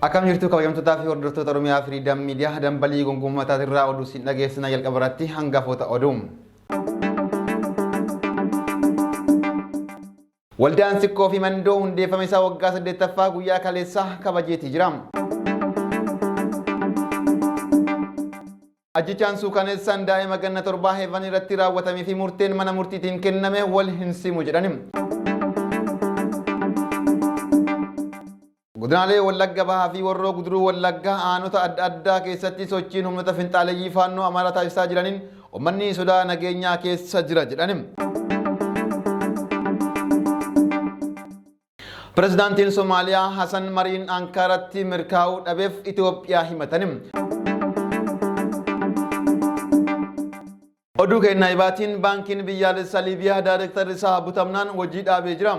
Akkam jirtu kabajamtootaa fi hordoftoota Oromiyaa Firiidam Miidiyaa dambalii gongummataatiirraa oduu siin dhageessina jalqaba irratti hangafoota oduu. Waldaan Sikkoo fi Mandoo hundeeffama isaa waggaa 8ffaa guyyaa kaleessaa kabajeetii jira. Ajjechaan suukaneessaan daa'ima ganna torbaa Heevan irratti raawwatamee fi murteen mana murtiitiin kenname wal hin simu jedhani. Godinaalee Wallagga Bahaa fi Warroo Guduruu Wallaggaa aanota adda addaa keessatti sochiin humnoota finxaaleyyii faannoo Amaaraa taasisaa jiraniin uummanni sodaa nageenyaa keessa jira jedhani. Pirezidaantiin Somaaliyaa Hasan mariin Ankaaratti milkaa'uu dhabeef Itoophiyaa himatani. Oduu keenya ibaatiin baankiin biyyaalessaa Liibiyaa daayirektarri isaa butamnaan hojii dhaabee jira.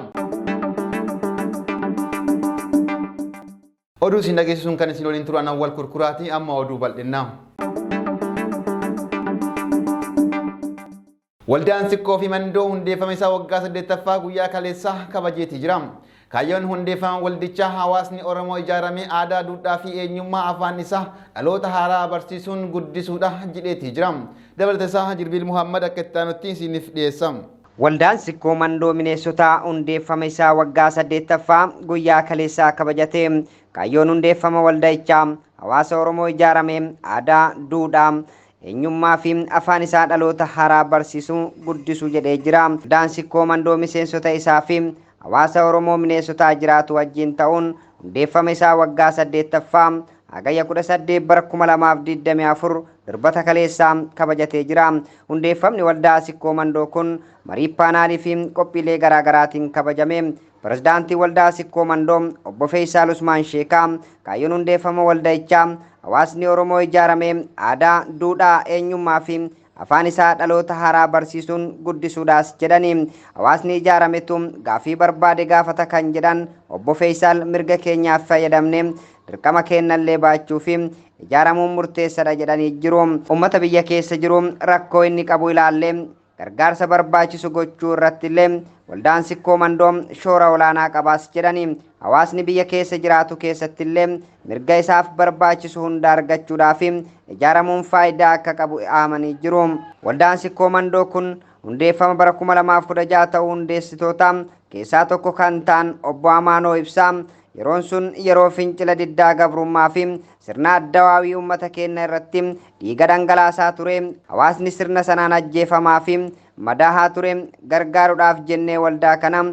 Oduu isin dhageessisuun kan isin waliin turan Awwal Kurkuraati amma oduu bal'innaa. Waldaan Sikkoo fi Mandoo hundeeffama isaa waggaa 8ffaa guyyaa kaleessaa kabajeetii jira. Kaayyoon hundeeffama waldichaa hawaasni Oromoo ijaaramee aadaa, duudhaa fi eenyummaa afaan isaa dhaloota haaraa barsiisuun guddisuudha jedheetii jira. Dabalata isaa Jirbiil Muhammad akka itti aanutti isiniif dhiyeessa. Waldaan Sikkoo Mandoo Mineessotaa hundeeffama isaa waggaa 8ffaa guyyaa kaleessaa kabajate. Kaayyoon hundeeffama walda'ichaa hawaasa Oromoo ijaaramee aadaa, duudhaa, eenyummaa fi afaan isaa dhaloota haaraa barsiisuu guddisuu jedhee jira. Waldaan Sikkoo Mandoo miseensota isaa fi hawaasa Oromoo Mineessotaa jiraatu wajjin ta'uun hundeeffama isaa waggaa 8ffaa Hagayya 18 bara 2024 dirbata kaleessaa kabajatee jira. Hundeeffamni waldaa Sikkoo Mandoo kun marii paanaalii fi qophiilee garaagaraatiin kabajame. Pirezidaantii waldaa Sikkoo Mandoo obbo Feeyisaal Usmaan Sheekaa kaayyoon hundeeffama walda'ichaa hawaasni Oromoo ijaaramee aadaa, duudhaa, eenyummaa fi afaan isaa dhaloota haaraa barsiisuun guddisuudhaas jedhani. Hawaasni ijaarametu gaafii barbaade gaafata kan jedhan obbo Feeyisaal mirga keenyaaf fayyadamne dirqama keenyallee baachuu fi ijaaramuun murteessadha jedhanii jiru. Uummata biyya keessa jiru rakkoo inni qabu ilaallee gargaarsa barbaachisu gochuu irratti illee waldaan Sikkoo Mandoo shoora olaanaa qabaas jedhani. Hawaasni biyya keessa jiraatu keessatti illee mirga isaaf barbaachisu hunda argachuudhaaf ijaaramuun faayidaa akka qabu amanii jiru. Waldaan Sikkoo Mandoo kun hundeeffama bara 2016 ta'uu hundeessitoota keessaa tokko kan ta'an obbo Amaanoo Ibsaa yeroon sun yeroo fincila diddaa gabrummaa fi sirna addawaawii uummata keenya irratti dhiiga dhangalaasaa ture. Hawaasni sirna sanaan ajjeefamaa fi madaahaa ture gargaaruudhaaf jennee waldaa kana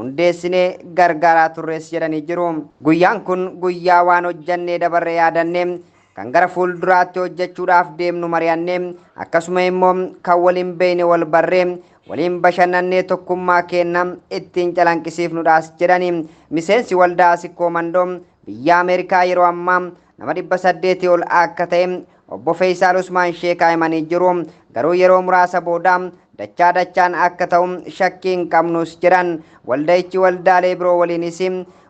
hundeessinee gargaaraa turres jedhanii jiru. Guyyaan kun guyyaa waan hojjannee dabarre yaadannee kan gara fuulduraatti hojjechuudhaaf deemnu mari'annee akkasuma immoo kan waliin beekne wal barree waliin bashannannee tokkummaa keenya ittiin calanqisiifnudhaas jedhani. Miseensi waldaa Sikkoo Mandoo biyya Ameerikaa yeroo ammaa nama 800 ol akka ta'e obbo Feeyisaal Usmaan Sheekaa himanii jiru. Garuu yeroo muraasa booda dachaa dachaan akka ta'u shakkii hin qabnus jedhan. Walda'ichi waldaalee biroo waliinis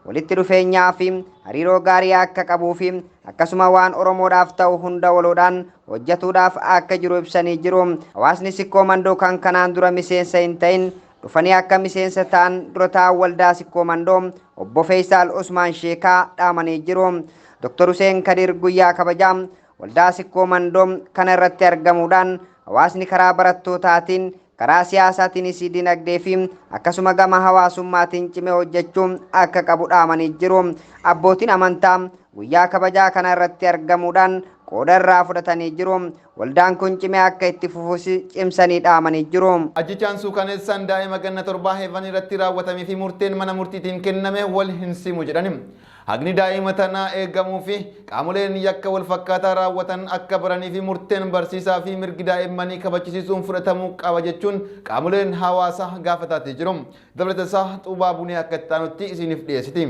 walitti dhufeenyaa fi hariiroo gaarii akka qabuu fi akkasuma waan Oromoodhaaf ta'u hunda waloodhaan hojjetuudhaaf akka jiru ibsanii jiru. Hawaasni Sikkoo Mandoo kan kanaan dura miseensa hin ta'in dhufanii akka miseensa ta'an dura taa'an waldaa Sikkoo Mandoo obbo Feeyisaal Usmaan Sheekaa dhaamanii jiru. Dr. Hussein Kadir guyyaa kabajaa waldaa Sikkoo Mandoo kana irratti argamuudhaan hawaasni karaa barattootaatiin karaa siyaasaatiinis dinagdee fi akkasuma gama hawaasummaatiin cimee hojjechuu akka qabu dhaamanii jiru. Abbootiin amantaa guyyaa kabajaa kana irratti argamuudhaan qooda irraa fudhatanii jiru. Waldaan kun cimee akka itti fufus cimsanii dhaamanii jiru. Ajjechaan suukaneessaan daa'ima ganna torbaa Heevan irratti raawwatamee fi murteen mana murtiitiin kenname wal hin simu jedhani. Haqni daa'ima tanaa eegamuu fi qaamoleen yakka wal fakkaataa raawwatan akka baranii fi murteen barsiisaa fi mirgi daa'immanii kabachisiisuun fudhatamuu qaba jechuun qaamoleen hawaasaa gaafataatii jiru. Dabalata isaa Xuubaa Bunee akka itti aanutti isiniif dhiyeessiti.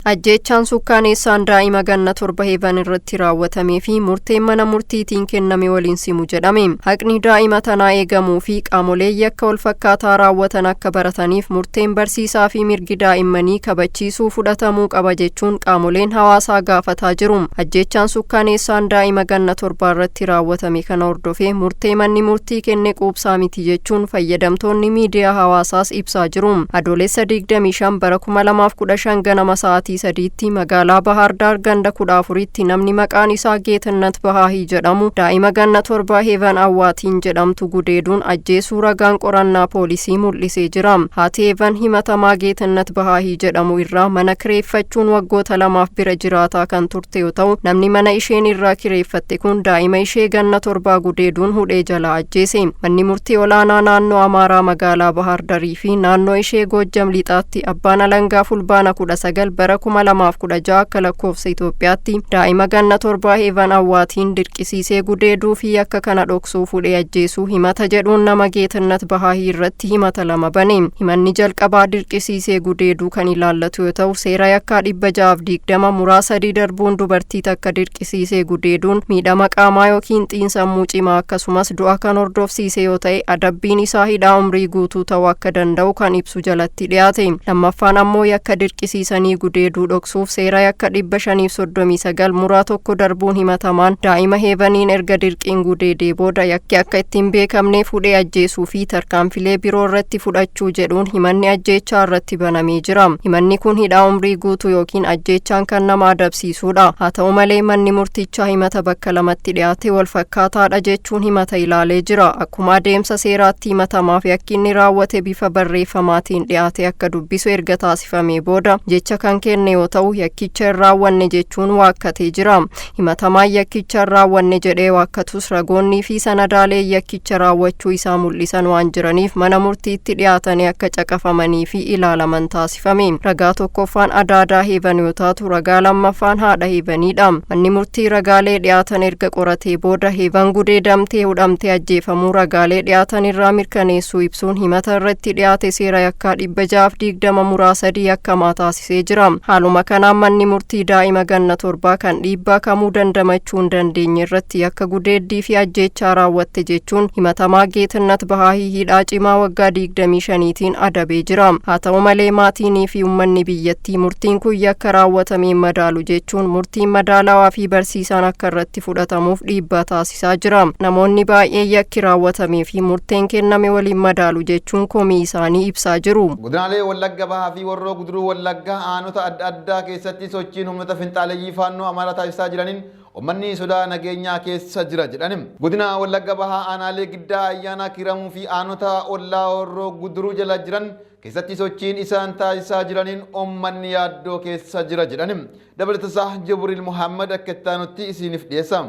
Ajjeechaan suukaneessaan daa'ima ganna torba Heevan irratti raawwatamee fi murteen mana murtiitiin kenname waliin simu jedhame. Haqni daa'ima tanaa eegamuu fi qaamolee yakka wal fakkaataa raawwatan akka barataniif murteen barsiisaa fi mirgi daa'immanii kabachiisuu fudhatamuu qaba jechuun qaamoleen hawaasaa gaafataa jiru. Ajjeechaan suukaneessaan daa'ima ganna torbaa irratti raawwatame kana hordofee murtee manni murtii kenne quubsaa miti jechuun fayyadamtoonni miidiyaa hawaasaas ibsaa jiru. Adoolessa 25 bara 2015 ganama sa'aatii sa'aatii 3tti magaalaa Bahaar Daar ganda 14tti namni maqaan isaa Geetinnat Bahaahii jedhamu daa'ima ganna 7 Heevan Awwaatiin jedhamtu gudeeduun ajjeesuu ragaan qorannaa poolisii mul'isee jira. Haati Heevan himatamaa Geetinnat Bahaahii jedhamu irraa mana kireeffachuun waggoota 2f bira jiraataa kan turte yoo ta'u, namni mana isheen irraa kireeffatte kun daa'ima ishee ganna 7 gudeeduun hudhee jalaa ajjeese. Manni murtii olaanaa naannoo Amaaraa magaalaa Bahaar Darii fi naannoo ishee Goojjam Lixaatti abbaan alangaa Fulbaana 19 bara 2016 akka lakkoofsa Itoophiyaatti daa'ima ganna 7 Heevan Awwaatiin dirqisiisee gudeeduu fi yakka kana dhoksuu fuudhee ajjeesuu himata jedhuun nama Geetinnat Bahaahii irratti himata 2 bane. Himanni jalqabaa dirqisiisee gudeeduu kan ilaallatu yoo ta'u, seera yakkaa 620 muraa 3 darbuun dubartii takka dirqisiisee gudeeduun miidhama qaamaa yookiin xiinsammuu cimaa akkasumas du'a kan hordofsiise yoo ta'e adabbiin isaa hidhaa umrii guutuu ta'uu akka danda'u kan ibsu jalatti dhiyaate. Lammaffaan ammoo yakka dirqisiisanii gudeeduu dhoksuuf seera yakka 539 muraa 1 darbuun himatamaan daa'ima Heevaniin erga dirqiin gudeedee booda yakki akka ittiin beekamnee fuudhee ajjeesuu fi tarkaanfilee biroo irratti fudhachuu jedhuun himanni ajjeechaa irratti banamee jira. Himanni kun hidhaa umrii guutuu yookiin ajjeechaan kan nama adabsiisudha. Haa ta'u malee manni murtichaa himata bakka lamatti dhiyaate wal fakkaataadha jechuun himata ilaalee jira. Akkuma adeemsa seeraatti himatamaaf yakki inni raawwate bifa barreeffamaatiin dhiyaate akka dubbisu erga taasifamee booda jecha kan kenne yoo ta'u, yakkicha hin raawwanne jechuun waakkatee jira. Himatamaan yakkicha hin raawwanne jedhee waakkatus ragoonnii fi sanadaalee yakkicha raawwachuu isaa mul'isan waan jiraniif mana murtiitti dhiyaatanii akka caqafamanii fi ilaalaman taasifame. Ragaa tokkoffaan adaadaa Heevan yoo taatu, ragaa lammaffaan haadha Heevaniidha. Manni murtii ragaalee dhiyaatan erga qoratee booda Heevan gudeedamtee hudhamtee ajjeefamuu ragaalee dhiyaatan irraa mirkaneessuu ibsuun himata irratti dhiyaate seera yakkaa 620 muraa 3 yakkamaa taasisee jira. Haaluma kanaan manni murtii daa'ima ganna 7 kan dhiibbaa kamuu dandamachuu hin dandeenye irratti yakka gudeeddii fi ajjeechaa raawwatte jechuun himatamaa Geetinnat Bahaahii hidhaa cimaa waggaa 25tiin adabee jira. Haa ta'u malee maatiinii fi uummanni biyyattii murtiin kun yakka raawwatameen madaalu jechuun murtiin madaalawaa fi barsiisaan akka irratti fudhatamuuf dhiibbaa taasisaa jira. Namoonni baay'een yakki raawwatamee fi murteen kenname waliin madaalu jechuun komii isaanii ibsaa jiru. Godinaalee Wallagga Bahaa fi Warroo Guduruu Wallaggaa aanota adda addaa keessatti sochiin humnoota finxaaleyyii faannoo Amaaraa taasisaa jiraniin uummanni sodaa nageenyaa keessa jira jedhan. Godina Wallagga Bahaa aanaalee Giddaa Ayyaanaa Kiiramuu fi aanota ollaa Warroo Guduruu jala jiran keessatti sochiin isaan taasisaa jiraniin uummanni yaaddoo keessa jira jedhan. Dabalatasaa Jibriil Muhammad akka itti aanutti isiniif dhiyeessa.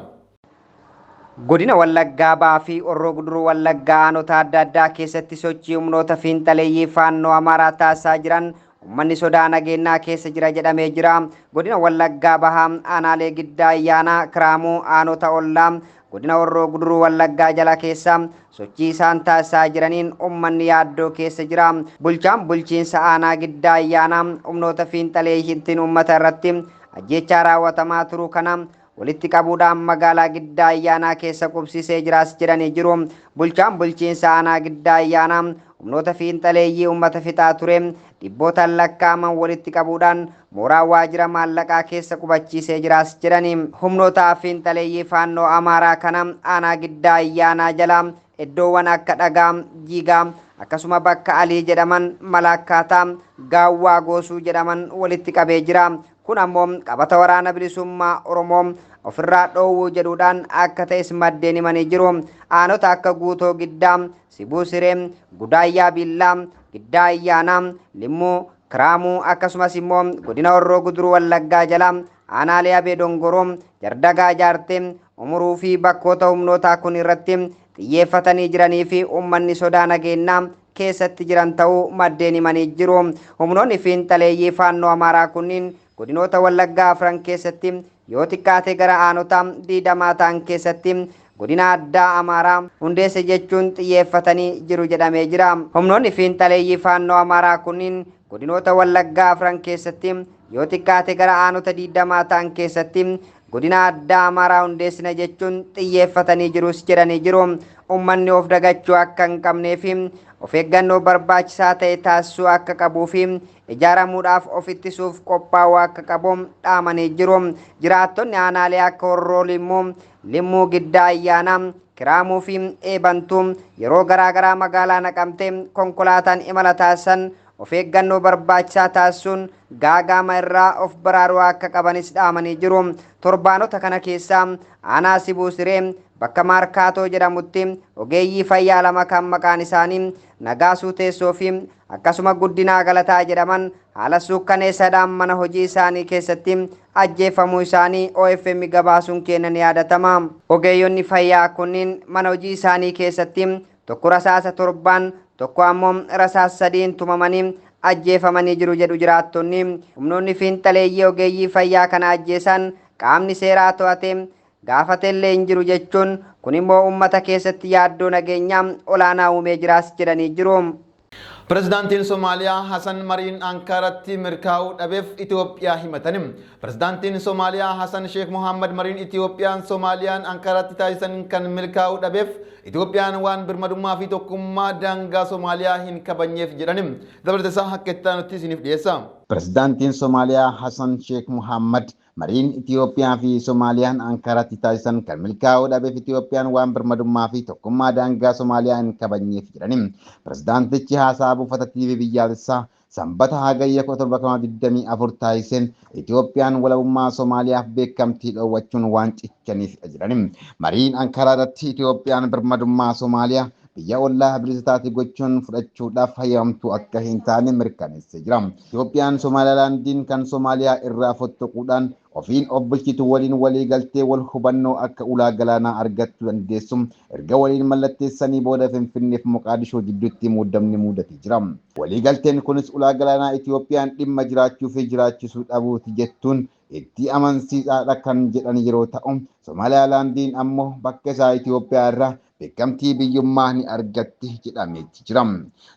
Godina Wallaggaa Bahaa fi Horroo Guduruu Wallaggaa aanota adda addaa keessatti sochii humnoota fiinxaleeyyii faannoo Amaaraa taasisaa jiran uummanni sodaa nageenyaa keessa jira jedhamee jira. Godina Wallaggaa Bahaa aanaalee Giddaa Ayyaanaa Kiraamuu aanota ollaa godina Horroo Guduruu Wallaggaa jala keessa sochii isaan taasisaa jiraniin uummanni yaaddoo keessa jira. Bulchaan bulchiinsa aanaa Giddaa Ayyaanaa humnoota fiinxaleeyyiitiin uummata irratti ajjeechaa raawwatamaa turuu kana walitti qabuudhaan magaalaa Giddaa Ayyaanaa keessa qubsiisee jiraas jedhanii jiru. Bulchaan bulchiinsa aanaa Giddaa Ayyaanaa humnoota fiinxaleeyyii uummata fixaa ture dhibbootaan lakkaa'aman walitti qabuudhaan mooraa waajjira maallaqaa keessa qubachiisee jiraas jedhanii. Humnoota fiinxaleeyyii faannoo Amaaraa kana aanaa Giddaa Ayyaanaa jala iddoowwan akka Dhagaa, Jiigaa akkasuma bakka Alii jedhaman Malaakkaataa, Gaawwaa Goosuu jedhaman walitti qabee jira. Kun ammoo qabata waraana bilisummaa Oromoo ofirraa dhoowwuu jedhuudhaan akka ta'es maddeen himanii jiru. Aanota akka Guutoo Giddaa, Sibuu Siree, Gudaayyaa Billaa, Giddaa Ayyaanaa, Limmuu, Kiraamuu akkasumas immoo godina Horroo Guduruu Wallaggaa jala aanaalee Abee Dongoroo, Jardagaa Jaartee, Umuruu fi bakkoota humnootaa kun irratti xiyyeeffatanii jiranii fi uummanni sodaa nageenyaa keessatti jiran ta'uu maddeen himanii jiru. Humnoonni fiinxaleeyyii faannoo Amaaraa kunniin godinoota Wallaggaa afran keessatti yoo xiqqaate gara aanota 20 ta'an keessatti godina addaa Amaaraa hundeesse jechuun xiyyeeffatanii jiru jedhamee jira. Humnoonni fiinxaleeyyii faannoo Amaaraa kunniin godinoota Wallaggaa afran keessatti yoo xiqqaate gara aanota 20 ta'an keessatti godina addaa Amaaraa hundeessina jechuun xiyyeeffatanii jirus jedhanii jiru. Uummanni of dagachuu akka hin qabnee fi of eeggannoo barbaachisaa ta'e taasisuu akka qabuu fi ijaaramuudhaaf of ittisuuf qophaa'uu akka qabu dhaamanii jiru. Jiraattonni aanaalee akka Horroo Limmuu, Limmuu Giddaa Ayyaanaa, Kiraamuu fi Eebantuu yeroo garaagaraa magaalaa Naqamtee konkolaataan imala taasisan of eeggannoo barbaachisaa taasisuun gaagaama irraa of baraaruu akka qabanis dhaamanii jiru. Torbaanota kana keessaa aanaa Sibuu Siree bakka Maarkaatoo jedhamutti ogeeyyii fayyaa lama kan maqaan isaanii Nagaasuu Teessoo fi akkasuma Guddinaa Galataa jedhaman haala suukkaneessaadhaan mana hojii isaanii keessatti ajjeefamuu isaanii OFM gabaasuun keenya ni yaadatama. Ogeeyyonni fayyaa kunniin mana hojii isaanii keessatti tokko rasaasa torbaan, tokko ammoo rasaasa sadiin tumamanii ajjeefamanii jiru jedhu jiraattonni. Humnoonni fiinxaleeyyii ogeeyyii fayyaa kana ajjeesan qaamni seeraa to'ate gaafatellee hin jiru jechuun, kun immoo uummata keessatti yaaddoo nageenyaa olaanaa uumee jiraas jedhanii jiru. Pirezidaantiin Somaaliyaa Hasan mariin Ankaratti milkaa'uu dhabeef Itoophiyaa himatani. Pirezidaantiin Somaaliyaa Hasan Sheekh Mohammad mariin Itoophiyaan Somaaliyaan Ankaratti taasisan kan milkaa'uu dhabeef Itoophiyaan waan birmadummaa fi tokkummaa daangaa Somaaliyaa hin kabajneef jedhani. Dabalatasaa akka itti aanutti isiniif dhiyeessa. Pirezidaantiin Somaaliyaa Hasan Sheekh Mohammad mariin Itoophiyaa fi Somaaliyaan Ankaratti taasisan kan milkaa'uu dhabeef Itoophiyaan waan birmadummaa fi tokkummaa daangaa Somaaliyaa hin kabajneef jedhani. Pirezidaantichi haasaa buufata TV biyyaalessaa Sanbata Hagayya 17,2024 taasiseen Itoophiyaan walabummaa Somaaliyaaf beekamtii dhoowwachuun waan cichaniif jedhani. Mariin Ankaraa irratti Itoophiyaan birmadummaa Somaaliyaa biyya ollaa bilisa taate gochuun fudhachuudhaaf hayyamamtuu akka hin taane mirkaneessee jira. Itoophiyaan Somaalilaandiin kan Somaaliyaa irraa fottoquudhaan ofiin of bulchitu waliin walii galtee wal hubannoo akka ulaa galaanaa argachuu dandeessu erga waliin mallatteessanii booda Finfinneef Moqaadishoo jidduutti muddamni mudatee jira. Waliigalteen kunis ulaa galaanaa Itoophiyaan dhimma jiraachuu fi jiraachisuu dhabuuti jettuun itti amansiisaadha kan jedhan yeroo ta'u, Somaalilaandiin ammoo bakka isaa Itoophiyaa irraa beekamtii biyyummaa ni argatti jedhameeti jira.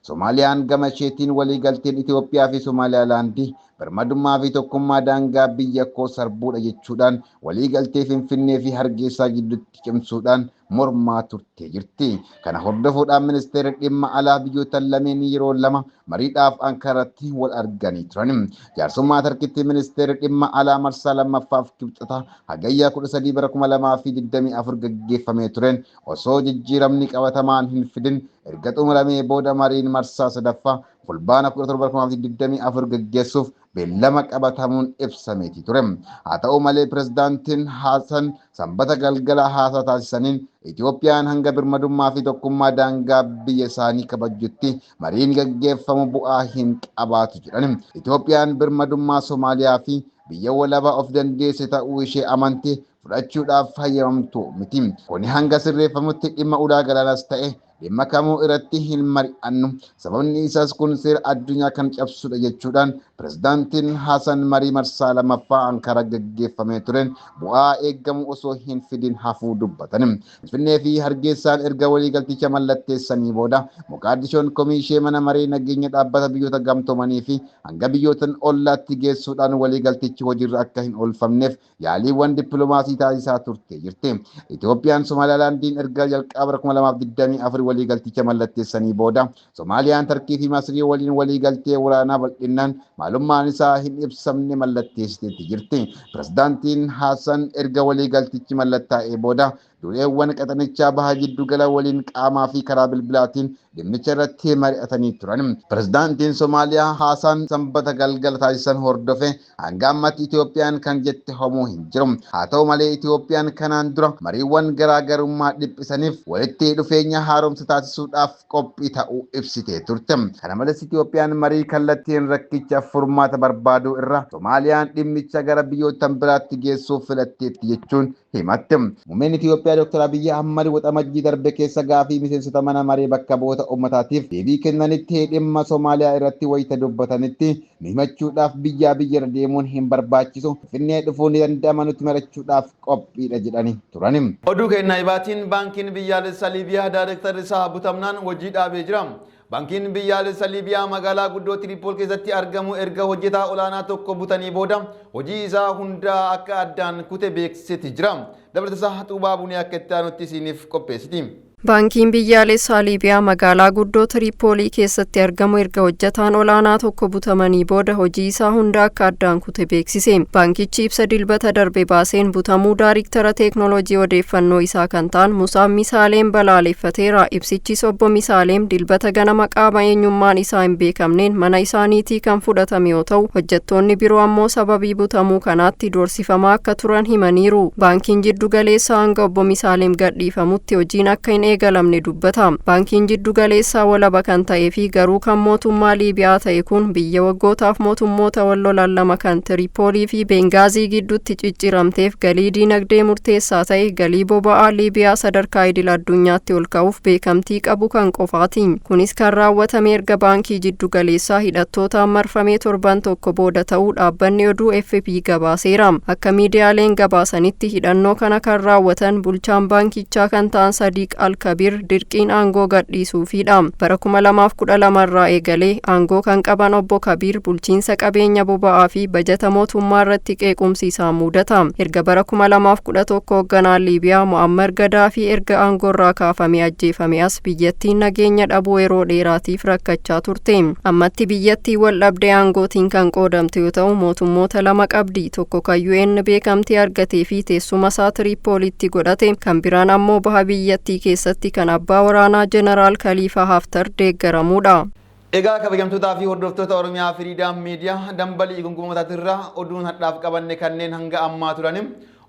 Somaaliyaan gama isheetiin waliigalteen Itoophiyaa fi Somaalilaandii birmadummaa fi tokkummaa daangaa biyya koo sarbuudha jechuudhaan waliigaltee Finfinnee fi Hargeysaa gidduutti cimsuudhaan mormaa turtee jirti. Kana hordofuudhaan ministeerri dhimma alaa biyyoota lameen yeroo lama mariidhaaf Ankaratti wal arganii turan. Jaarsummaa Tarkitti ministeerri dhimma alaa marsaa lammaffaaf Kibxata Hagayya 13 bara 2024 gaggeeffamee tureen osoo jijjiiramni qabatamaan hin fidin erga xumuramee booda mariin marsaa sadaffaa Fulbaana 17 2024 gaggeessuuf beellama qabatamuun ibsameeti ture. Haa ta'u malee, pirezidaantiin Haasan Sanbata galgala haasaa taasisaniin Itoophiyaan hanga birmadummaa fi tokkummaa daangaa biyya isaanii kabajjutti mariin gaggeeffamu bu'aa hin qabaatu jedhan. Itoophiyaan birmadummaa Somaaliyaa fi biyya walabaa of dandeesse ta'uu ishee amante fudhachuudhaaf hayyamamtu miti. Kuni hanga sirreeffamutti dhimma ulaa galaanaas ta'e dhimma kamuu irratti hin mari'annu. Sababni isaas kun seera addunyaa kan cabsudha jechuudhaan pirezidaantiin Hasan marii marsaa lammaffaa Ankara gaggeeffamee tureen bu'aa eegamu osoo hin fidin hafuu dubbatan. Finfinnee fi Hargeessaan erga waliigalticha mallatteessanii booda Moqaadishoon komii ishee mana maree nageenya dhaabbata biyyoota gamtoomanii fi hanga biyyootan ollaatti geessuudhaan waliigaltichi hojiirra akka hin oolfamneef yaaliiwwan dippiloomaasii taasisaa turte jirti. Itoophiyaan Somaalilaandiin erga jalqaba 2024 waliigalticha mallatteessanii booda Somaaliyaan Tarkii fi Masrii waliin waliigaltee waraanaa bal'innaan maalummaan isaa hin ibsamne mallatteessiteetti jirti. Pirezidaantiin Haasan erga waliigaltichi mallattaa'ee booda dureewwan qaxanichaa baha jiddugala waliin qaamaa fi karaa bilbilaatiin dhimmicha irratti mari'atanii turan. Pirezidaantiin Somaaliyaa Haasaan Sanbata galgala taasisan hordofe hanga ammatti Itoophiyaan kan jette homuu hin jiru. Haa ta'u malee, Itoophiyaan kanaan dura mariiwwan garaagarummaa dhiphisaniif walitti dhufeenya haaromsa taasisuudhaaf qophii ta'uu ibsitee turte. Kana malees, Itoophiyaan marii kallattiin rakkicha furmaata barbaaduu irra Somaaliyaan dhimmicha gara biyyoota biraatti geessuuf filatteetti jechuun himatte. Muummeen Itoophiyaa Dr. Abiyyi Ahmad Waxamajjii darbe keessa gaafii miseensota mana maree bakka bu'oota uummataatiif deebii kennanitti dhimma Somaaliyaa irratti wayita dubbatanitti, nu himachuudhaaf biyyaa biyyarra deemuun hin barbaachisu. Finfinnee dhufuun ni danda'ama, nuti mari'achuudhaaf qophiidha jedhani turani. Oduu keenya ibaatiin, baankiin biyyaalessaa Liibiyaa daayirektarri isaa butamnaan hojii dhaabee jira. Baankiin biyyaalessaa Liibiyaa magaalaa guddoo Tiripool keessatti argamu erga hojjetaa olaanaa tokko butanii booda hojii isaa hundaa akka addaan kute beeksiseeti jira. Dabalatasaa Xuubaa Bunee akka itti aanutti isiniif qopheessiti. Baankiin biyyaalessaa Liibiyaa magaalaa guddoo Tiriipoolii keessatti argamu erga hojjetaan olaanaa tokko butamanii booda hojii isaa hunda akka addaan kute beeksise. Baankichi ibsa Dilbata darbe baaseen butamuu daariktara teeknooloojii odeeffannoo isaa kan ta'an Musaa Misaaleem balaaleffateera. Ibsichis obbo Misaaleem Dilbata ganama qaama eenyummaan isaa hin beekamneen mana isaaniitii kan fudhatame yoo ta'u, hojjettoonni biroo ammoo sababii butamuu kanaatti doorsifamaa akka turan himaniiru. Baankiin jiddu galeessaa hanga obbo Misaaleem gadhiifamutti hojiin akka hin eegalamne dubbata. Baankiin jiddu galeessaa walaba kan ta'ee fi garuu kan mootummaa Liibiyaa ta'e kun biyya waggootaaf mootummoota wal lolan lama kan Tiriipoolii fi Bengaazii gidduutti cicciramteef galii diinagdee murteessaa ta'e, galii boba'aa Liibiyaa sadarkaa idil addunyaatti ol ka'uuf beekamtii qabu kan qofaati. Kunis kan raawwatame erga baankii jiddu galeessaa hidhattootaan marfamee torban tokko booda ta'uu dhaabbanni oduu FP gabaaseera. Akka miidiyaaleen gabaasanitti, hidhannoo kana kan raawwatan bulchaan baankichaa kan ta'an Sadiiq Alkabiir dirqiin aangoo gadhiisuufidha. Bara 2012 irraa eegalee aangoo kan qaban obbo Kabiir bulchiinsa qabeenya boba'aa fi bajata mootummaa irratti qeequmsi isaa mudata. Erga bara 2011 hoogganaan Liibiyaa Mu'ammar Gaddaafii erga aangoo irraa kaafamee ajjeefame as biyyattiin nageenya dhabuu yeroo dheeraatiif rakkachaa turte. Ammatti biyyattii wal dhabdee aangootiin kan qoodamte yoo ta'u, mootummoota lama qabdi. Tokko kan UN beekamtii argatee fi teessuma isaa Tiriipoolitti godhate, kan biraan ammoo baha biyyattii keessatti kan abbaa waraanaa Jeneraal Khaliifaa Haftar deeggaramudha. Egaa kabajamtootaa fi hordoftoota Oromiyaa Firiidaam Miidiyaa, dambalii gonkumataatirraa oduun hadhaaf qabanne kanneen hanga ammaa turani.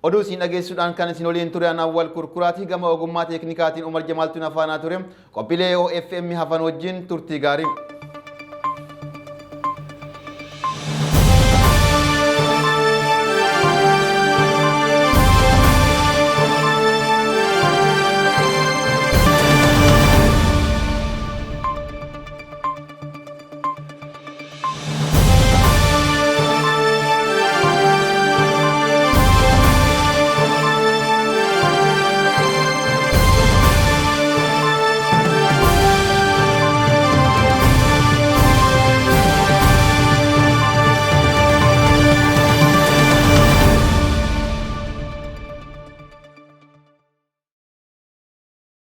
Oduu isin dhageessuudhaan kan isin waliin ture Awwal Kurkuraati. Gama ogummaa teeknikaatiin Umar Jamaaltuun afaanaa ture. Qophiilee OFM hafan wajjin turtii gaarii.